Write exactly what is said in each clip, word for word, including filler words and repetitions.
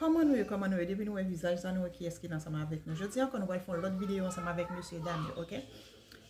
Kòman nou ye, kòman nou ye? Depi nou wè vizaj sa, nou wè kiyès ki ansanm avèk nou. Jodi ankò, nou pral fè yon lòt videyo ansanm avèk mesye dam yo, oke?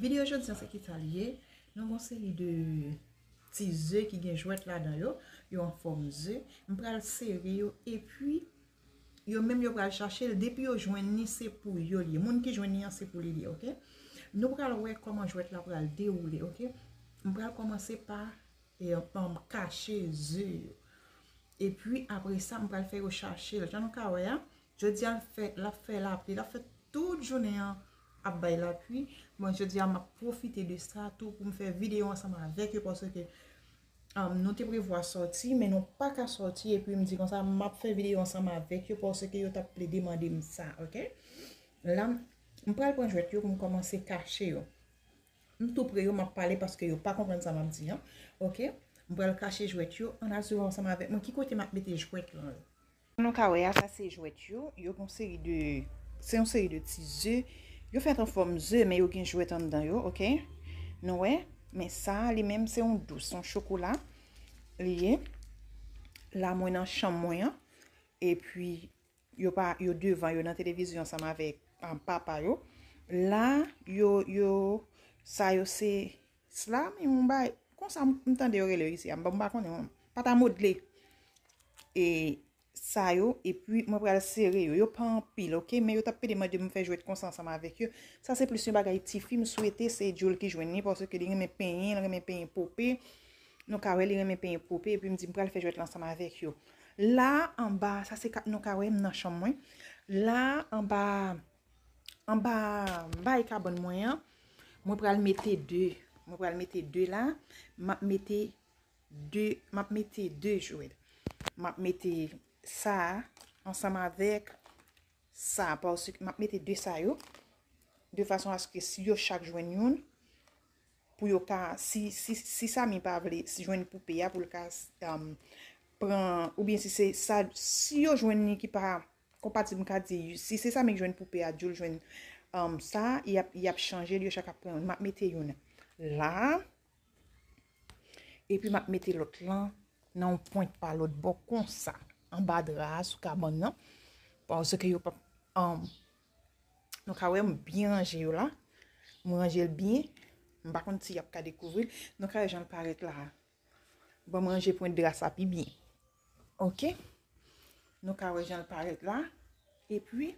Videyo jodi an, se ki sa l ye? Nou gon seri de ti ze ki gen jwèt ladan yo, yo an fòm ze. M pral sere yo, epi yo menm yo pral chache l. Depi yo jwenn li, se pou yo li ye. Moun ki jwenn li an, se pou li li ye, oke? Nou pral wè kòman jwèt la pral dewoule, oke? M pral kòmanse pa e, um, kache ze yo. Epi, apre sa, m pral fè yo chache l. Jan nou ka wè a, jodi a, l fè, l ap fè lapli, l ap fè tout jounen an ap bay lapli. Bon, jodi a, m ap pwofite de sa tou pou m fè videyo ansanm avèk yo, paske, um, nou te prevwa sòti, men nou pa ka sòti, epi m di konsa, m ap fè videyo ansanm avèk yo, paske yo t ap plede mande m sa, oke? La, m pral pran jwèt yo pou m kòmanse kache yo. M tou pre yo, m ap pale paske yo pa konprann sa m ap di an. Oke? M pral kache jwèt yo. Ann al swiv ansanm avèk mwen. Ki kote m ap mete jwèt lan? Nou ka wè a, sa se jwèt yo. Yo gen yon seri de, se yon seri de ti ze. Yo fèt an fòm ze, men yo gen jwèt anndan yo, oke? Nou wè? Men sa, li menm, se yon dous, se yon chokola li ye. La, mwen nan chanm mwen an. Epi, yo pa, yo devan, yo nan televizyon ansanm avèk, um, papa yo. La, yo, yo, sa yo se sla, men yon bay, konsa m, m tande yo rele yo isi a, m pa, m pa konnen, pata modle. E sa yo, epi mwen pral sere yo. Yo pa anpil, oke? Men yo t ap pede mande m fè jwèt konsa ansanm avèk yo. Sa se plis yon bagay tifi, m swete se Jul ki jwenn li, paske li renmen penyen, li renmen penyen pope. Nou ka wè li renmen penyen pope, epi m di m pral fè jwèt la ansanm avèk yo. La, anba, sa se ka, nou ka wè m nan chanm mwen. La, anba, anba, anba kabann mwen an, mwen pral mete de. Mwen pral mete de la. M ap mete de, m ap mete de jwèt. M ap mete sa a ansanm avèk sa, paske m ap mete de sa yo, de fason aske si yo chak jwenn youn, pou yo ka, si, si, si Samy pa vle si jwenn poupe a, pou l ka, um, pran, oubyen si se sa, si yo jwenn li ki pa konpatib, m ka di, si se Samy k jwenn poupe a, Jul jwenn, um, sa, y ap, y ap chanje l, yo chak ap pran youn. M ap mete youn la, epi m ap mete lòt lan nan yon pwent pa lòt bò konsa, anba dra a, sou kabann nan, paske yo p ap, um, nou ka wè m byen ranje yo la. M ranje l byen. M pa konn si y ap ka dekouvri l. Nou ka wè jan l parèt la a. Bon, m ranje pwent dra sa pi byen. Oke? Nou ka wè jan l parèt la. Epi,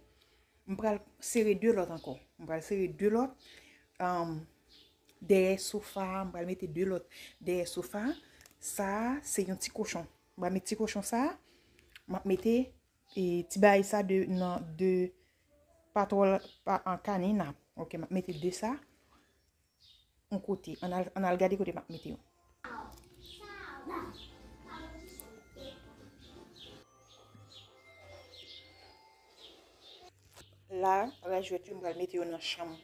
m pral sere de lòt ankò. M pral sere de lòt, um, dèyè sofa a. M pral mete de lòt dèyè sofa a. Sa a, se yon ti kochon. M pral mete ti kochon sa a. M ap mete, e, ti bagay sa de, nan, de, pa twò, pa an kanina. Oke, m ap mete de sa yon kote. Ann al, ann al gade kote m ap mete yo. La, rès jwèt yo, m pral mete yo nan chanm,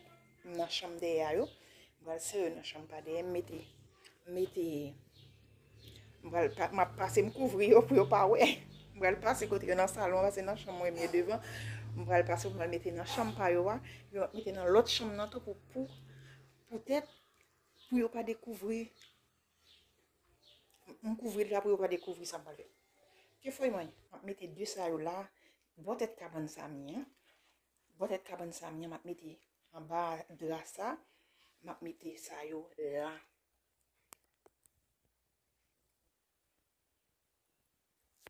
nan chanm dèyè a yo. M pral sere yo nan chanm pa dèyè, m mete, m mete, m pral pa, m ap pase, m kouvri yo pou yo pa wè. M pral pase kote yo nan salon, pase nan chanm mwen byen devan. M pral pase pou m al mete nan chanm pa yo a. Yo ap mete nan lòt chanm nan tou pou, pou, poutèt, pou yo pa dekouvri. M, m kouvri l la pou yo pa dekouvri sa m pral fè. Ke fòy mwen, m ap mete de sa yo la, bò tèt kabann Samy an. Bò tèt kabann Samy an, m ap mete anba dra sa, m ap mete sa yo la.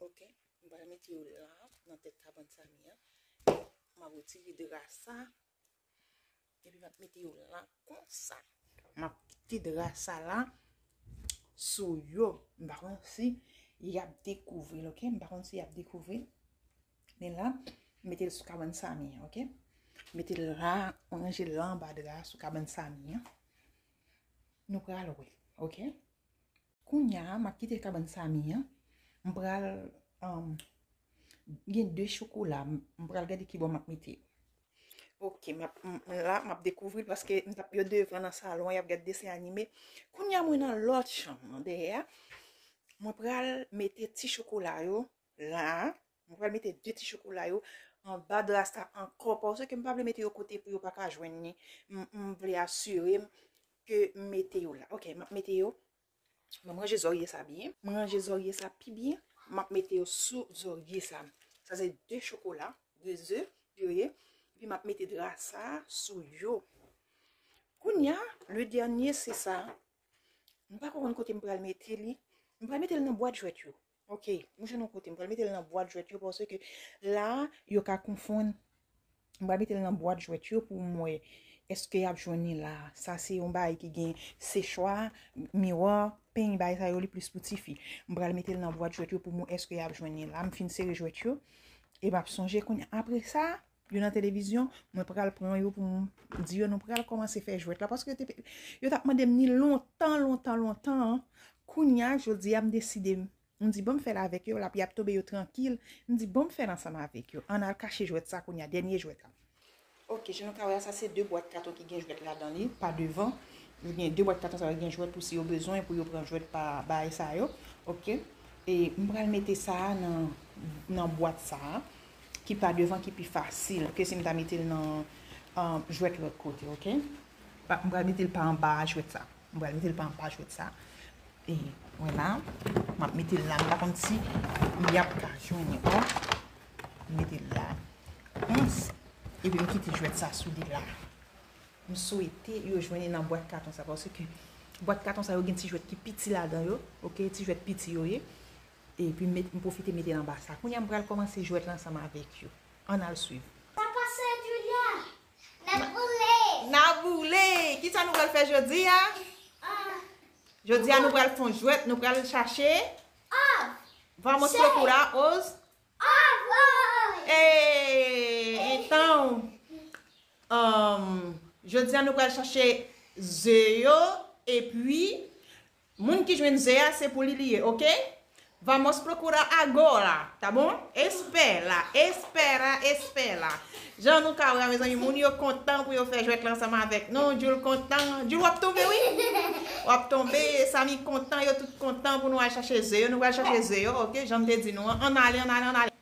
Oke, m pral mete yo la, nan tèt kabann Samy an. M ap retire dra sa, epi m ap mete yo la, konsa. M ap kite dra sa la sou yo. M pa konn si y ap dekouvri l, oke? M pa konn si y ap dekouvri l. Men la, m mete l sou kabann Samy an, oke? M mete l la, m ranje l la anba dra sou kabann Samy an. Nou pral wè, oke? Kounye a, m ap kite kabann Samy an. M pral, um, gen de chokola. M, m pral gade ki bò m ap mete yo. Oke, m ap, m, la, m ap dekouvri l paske m t ap yo devan nan salon an, y ap gade desen anime. Kounye a, mwen nan lòt chanm nan dèyè a. Mwen pral mete ti chokola yo la. Mwen pral mete de ti chokola yo anba dra sa ankò, paske m pa vle mete yo kote pou yo pa ka jwenn li. M, m vle asire m ke m mete yo la. Oke, m ap mete yo. Mwen, m ranje zòrye sa byen. M ranje zòrye sa pi byen. M ap mete yo sou zòrye sa. Sa se de chokola, de ze yo ye. Epi m ap mete dra sa sou yo. Kounye a, le dènye se sa. M pa konn kote m pral mete li. M pral mete l nan bwat jwèt yo. Ok, m jwenn yon kote. M pral mete l nan bwat jwèt yo paske la, yo ka konfonn. M pral mete l nan bwat jwèt yo pou m wè èske y ap jwenn li la. Sa se yon bagay ki gen sechwa, miwa, peny, bagay sa yo li plis pou tifi. M pral mete l nan bwat jwèt yo pou m wè èske y ap jwenn li la. M fin sere jwèt yo. E m ap sonje kounye a. Apre sa, yo nan televizyon, mwen pral pran yo pou m di yo nou pral kòmanse fè jwèt la. Paske yo te, yo t ap mande m ni lontan, lontan, lontan. Kounye a, jodi a, m deside, m di, "Ban m fè l avèk yo, l ap, y ap tonbe yo trankil." M di, "Ban m fè l ansanm avèk yo. Ann al kache jwèt sa kounye a, dènye jwèt la." Ok, jan nou ka wè a, sa se de bwat katon ki gen jwèt ladan li, pa devan. Yo gen de bwat katon sa yo gen jwèt pou si yo bezwen, pou yo pran jwèt pa bagay sa yo. Ok. E m pral mete sa a nan, nan bwat sa a, ki pa devan, ki pi fasil ke si m ta mete l nan, um, jwèt lòt kote, ok? Pa, m pral mete l pa anba jwèt sa. M pral mete l pa anba jwèt sa. E, wè la, m ap mete l la. M pa konn si y ap ka jwenn li, bon. M mete l la. Kòmanse. Epi m kite jwèt sa sou li la. M swete yo jwenn li nan bwat katon sa, paske bwat katon sa yo gen ti jwèt ki piti ladan yo, ok, ti jwèt piti yo ye. Epi m met, m pwofite mete l anba sa. Kounye a m pral kòmanse jwèt la ansanm avèk yo. Ann al swiv. Sa pase, Julia? N ap boule. N ap boule. Kisa nou pral fè jodi a? Ah. Jodi a nou pral fè yon jwèt, nou pral chache. Ah. Vamos procurar os. Ah. Eh, então, um, jodi a nou pral chache ze yo, epi moun ki jwenn ze a, se pou li li ye, ok? Vamos procurar agora, tá bom? Espera, espera, espera. Jan nou ka wè, mezanmi, moun yo kontan pou yo fè jwèt la ansanm avèk nou. Jul kontan. Jul, w ap tonbe, wi. W ap tonbe. Sami kontan, yo tout kontan pou nou al chache ze yo. Nou pral chache ze yo, ok? Jan m te di nou an. Ann ale, ann ale, ann ale.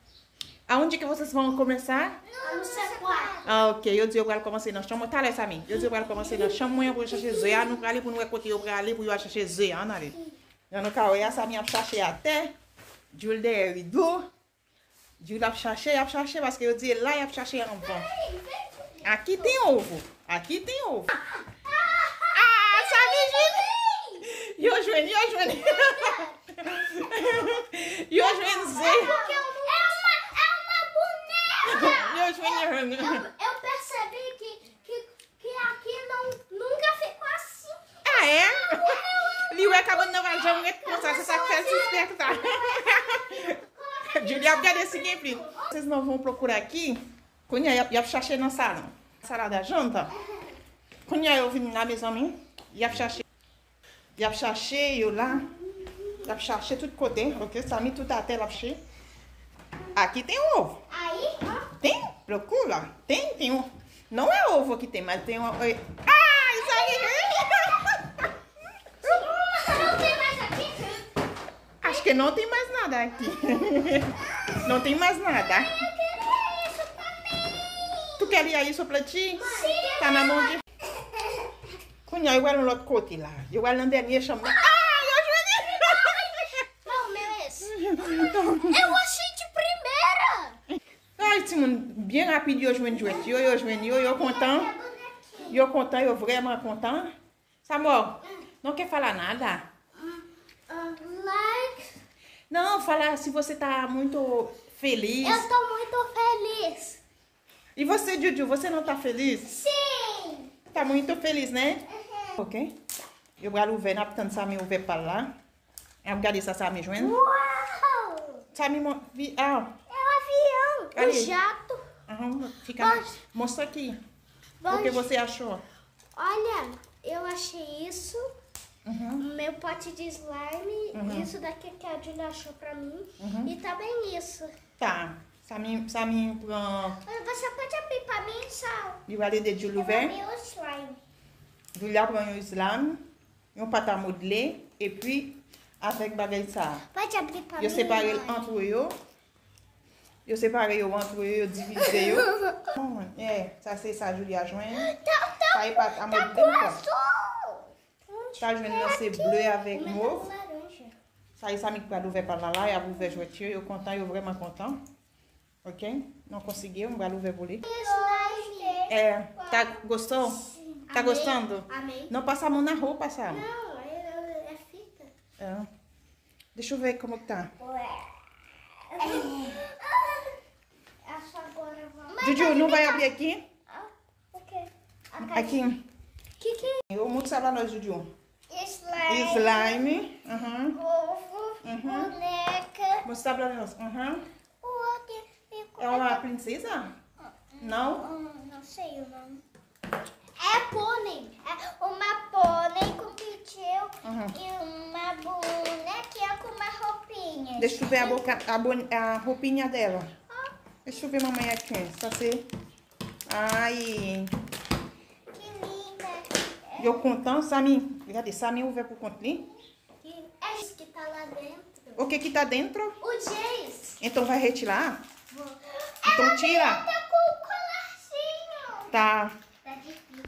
Aonde que vocês vão começar? No nosso quarto. Ah, ok. Yo di yo pral kòmanse nan chanm mwen. Talè, Sami. Yo di yo pral kòmanse nan chanm mwen pou yo chache ze a. Nou prale pou nou wè kote yo prale pou yo al chache ze a. Ann ale. Jan nou ka wè a, Sami ap chache atè. Jul dèyè rido. Jul ap chache, y ap chache, paske yo di e la y ap chache anvan. Aqui tem ovo. Aqui tem ovo. Ah, Sami jwenn. Yo jwenn, yo jwenn. Yo jwenn ze. É uma, é uma boneca! Yo jwenn, yo jwenn. Eu, eu percebi que, que, que aqui não, nunca ficou assim. Ah, é? Li wè kabann nan pa janm ret konsa, se sa k fè l sispèk sa. Julia ap gade si gen pli. Vocês não vão procurar aqui? Kounye a, y ap, y ap chache nan salon. Salada janta. Kounye a, yo vin la, mezanmi. Y ap chache. Y ap chache yo la. Y ap chache tout kote. Ok, Sami tout atè, l ap che. Aqui tem ovo. Aí, ó. Tem? Procura. Tem, tem um. Não é ovo que tem, mas tem uma. Ai, Sami. Não tem mais aqui? Acho que não tem mais nada aqui. Não tem mais nada. Tu queria isso pra ti? Tá na mão de. Kounye a, yo pral yon lòt kote la. Yo pral nan dènye chanm nan. Ah, yo jwenn li! Não, meu esse. Eu achei de primeira. Ay, timoun, byen rapid, yo jwenn jwèt yo, yo jwenn yo, yo kontan. Yo kontan, yo vrèman kontan. Samuel, não quer falar nada? Ah, like. Não, fala se você tá muito feliz. Eu tô muito feliz. E você, Juju, você não tá feliz? Sim! Tá muito feliz, né? Uhum. Ok. Yo pral ouvè, n ap tann Sami ouvè pa l la. N ap gade sa Sami jwenn. Uau! Sami, mon, vi, ah. É um avião, um jato. Aham, fica. Mas, mostra aqui. O que você achou? Olha, eu achei isso. Uhum. Meu pote de slime, uhum, Isso daqui que a Julia achou pra mim. Uhum. E também isso. Tá. Sami, Sami pran. Você pode abrir pra mim, só? Li pral ede Julie ouvè. Abrir o slime. Julia pran yon slime, yon pat a modle, epi avèk bagay sa. Pode abrir pra mim, mãe. Yo separe l ant yo. Yo separe yo ant yo, yo divize yo. Yeah, sa se sa Julia jwenn. Sa e pat a modle, kwa. Sa jwenn nan se ble avèk mov. Sa e Sami k pral ouvè pa l la, la, y ap ouvè jwèt yo, yo kontan, yo vrèman kontan. Ok? Não conseguiu, mwen pral ouvè pou li. É, tá gostou? Tá gostando? Não passa a mão na roupa, Sam. Não, é, é fita. É. Deixa eu ver como que tá. Ué. Essa agora vai. Juju, não vai abrir aqui? Ah, o quê? Aqui. Que que é? Ô, mostra pra nós, Juju. Slime. Slime. Aham. Ovo. Uhum. Boneca. Mostra pra nós. Aham. O outro ficou. É uma princesa? Não? Hum, não sei o nome. É pônei. É uma pônei com pitiu e uma bonequinha com uma roupinha. Deixa eu ver a boca, a, bon- a roupinha dela. Deixa eu ver, mamãe, aqui. Só se. Ai. Que linda. Yo kontan, Sami. Gade, Sami ouvè pou kont li. É isso que tá lá dentro. O que que tá dentro? O Jace. Então vai retirar? Vou. Então tira. Tá com o colarzinho. Tá. Tá difícil.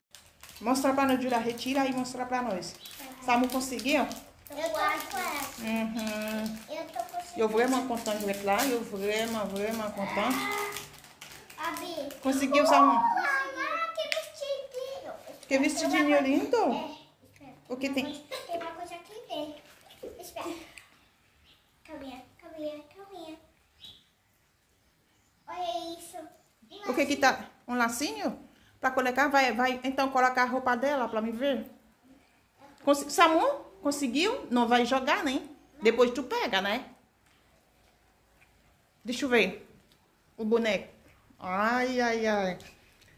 Mostra pra nós, Júlia, retira e mostra pra nós. Samu conseguiu? Eu tô quase. Uhum. Eu tô conseguindo. Eu vraiment content de être là, eu vraiment, vraiment content. Abi. Conseguiu, Samu? Ah, que vestidinho. Que vestidinho lindo. É, espera. O que tem? Tem uma coisa aqui dentro. Espera. Calminha, calminha, calminha. Olha isso. O que que tá? Um lacinho? Pra colocar, vai, vai, então coloca a roupa dela pra me ver. Consi- Samu, conseguiu? Não vai jogar, né? Depois tu pega, né? Deixa eu ver. O boneco. Ai, ai, ai.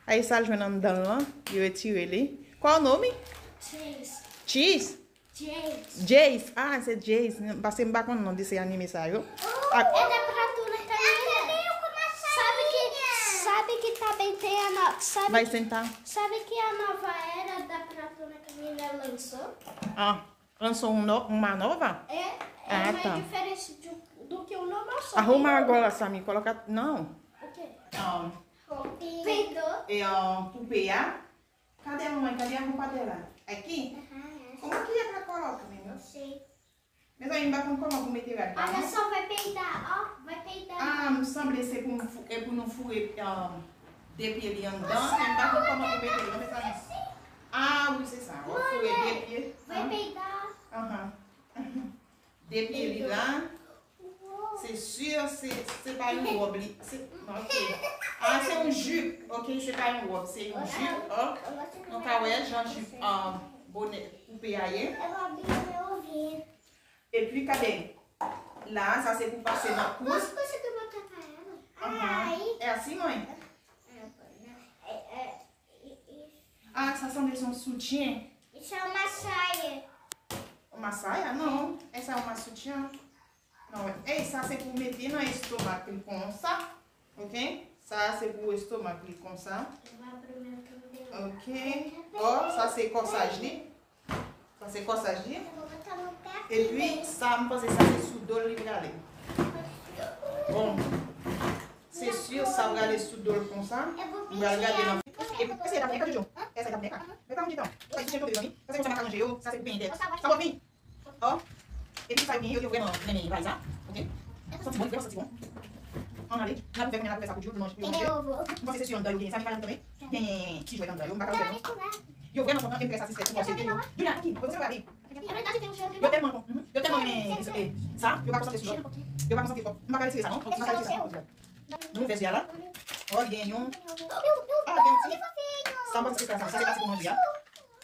Aí sa l jwenn anndan l lan, yo retire li. Qual o nome? Cheese. Cheese? Jace. Jace. Ah, se Jace. Paske m pa konn non desen anime sa yo. Oh, é da Pratona também. Sabe que, sabe que também tem a no-, sabe, vai sentar. Sabe que a nova era da Pratona também lançou? Ah, lançou um no, uma nova? É, é mais diferente do, do que o normal, só. Arruma agora, Sami. Coloca, não. O quê? Ah, é, ah, poupée. Cadê a mamãe? Cadê a roupa dela? Aqui? Aham, é. Como que é pra colocar, menina? Não sei. Mezanmi, m pa konn kòman pou mete rad la, non. Olha só, vai peidar, ó, vai peidar. Ah, m sanble se pou m fou, é pou nou foure, ah, de pye li anndan, men m pa konn kòman pou mete l, non, mezanmi. Ah, wi, se sa. Ou foure de pye. Vai peidar. Aham. De pye li la. Se si, se, se pa yon wòb li. Se, ok. Ah, se yon jip. Ok, se pa yon wòb, se yon jip. Ok. Nou ka wè jan jip, ah, bonè koupe a ye. Epi, gade, la, sa se pou pase nan kous. Aham. É assim, mãe? Ah, sa sanble se yon soutyen. Isso é uma saia. Uma saia? Não. Essa é uma sutiã? Não. Ei, sa se pou mete nan estomak li konsa. Ok? Sa se pou estomak li konsa. Ok. Ó, sa se kòsaj li. Sa se kòsaj li. Epi, sa, m panse sa se sou do l li prale. Bon. Se si sa prale sou do l konsa. M pral gade nan. Epi, èske sa ta fè kado? Èske sa ta fè kado? Men pa konn ki tan. Sa se tonbe, zanmi. Sa se konsa m ka ranje yo. Sa se pou penyen tèt. Sa w ap vini? Ò. Epi sa yo genyen yo, yo vrèman renmen valiz la. Ok. Santi bon, li vrèman santi bon. Ann ale. N ap ouvè kounye a, n ap ouvè sa pou Djou, pou manje, pou yo manje. M panse se sou anndan yo genyen. Sa vin pale tanmen. Genyen ti jwèt anndan yo. M pa ka ouvè non. Yo vrèman kontan e m trè satisfè pou konsèy yo. Djou la, ki? Yo tèlman bon. Yo tèlman renmen sa, yo pa konsantre sou lòt. Yo pa konsantre twòp. M pa ka retire sa non. M pa ka retire sa. Nou ouvè zye a la. Ò, gen yon. Ah, gen yon ti. Sa m panse se sa. Sa se pati pou manje a.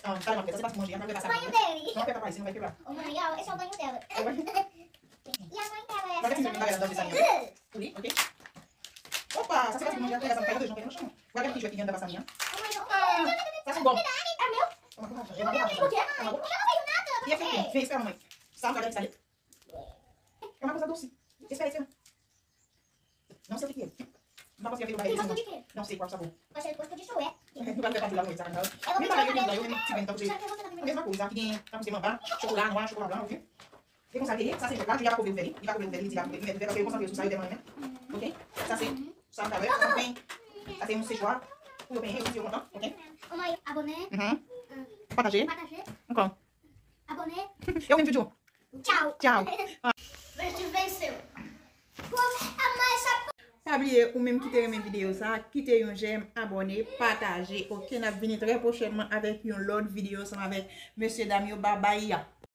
Ah, talè m ap fè sa, se pa pou manje, m ap fè sa. Banho dele. Não, fè pa isi, não vai quebrar. Ô, mãe, ó, esse é o banho dela. E a mãe dela é essa. Wi, ok. Opa, sa se pa pou manje, ap fè sa, fè de jan, fè de jan. Gade ki jwèt ki gen andan basa mi an. Ô, mãe, ó. Ah, sa se bòb. É meu? Ô, mãe, ó. Ô, mãe, ó. Ô, mãe, ó. Ô, mãe, ó. Vem, espera, mamãe. Sa, gade ki sa ye. É uma coisa doce. Espera, espera. Não sei o que que é. M pa panse yo fè yon bagay de semans. Tem gosto de quê? Não sei qual sabor. Vai ser gosto de chulé. Nou pral fè pati la, mwen, sa, nan. Eu vou pedir também. Mesma coisa, aqui tem, tá, você mamá, chocolate, não é? Chocolate blanc, ok? E konsa l ye, sa se jwèt la, Julia pa ko vle ouvè li, li pa ko vle ouvè li, li di li pa ko vle, li pa ko vle ouvè li, paske yo konsantre sou sa yo tèlman renmen. Ok? Sa se, sa m ka wè, sa se yon, sa se yon sechwa pou yo penyen, yo di yo kontan, ok? Ô, mãe, abone. Pataje. Pataje. Ankò. Abone. Yo menm, Jojo. Tchau. Tchau. Mas tu venceu. Pô, a mãe só. Pa bliye, ou menm ki te renmen videyo sa, kite yon j'aime, abòne, pataje. Ok, n ap vini trè pwochènman avèk yon lòt videyo ansanm avèk mesye dam yo. Babay.